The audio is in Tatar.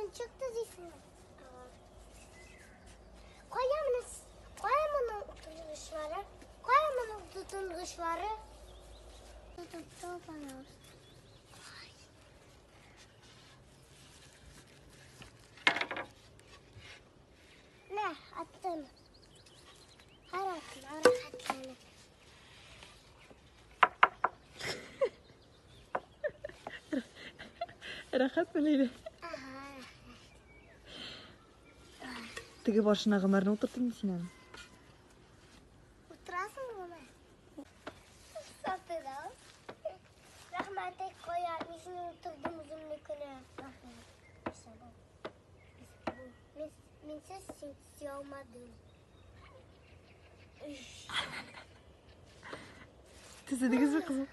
Уенчык төзисеңме? Кая моны, кая моның утыргычлары? Кая моның тотынгычлары? Тотып тор, пожалуйста. Нә, аттым. Рәхәтлән, рәхәтләнеп. Рәхәтме, Ләйлә? Ага. Теге башына Гомәрне утыртыйм син әле. Утырасың Гомәр? Сатырам. Рәхмәт, кая, мин сине утырдым үземнекенә. Рәхмәт. Мин, минсез син төзи алмадым. Төзедегезме, кызым?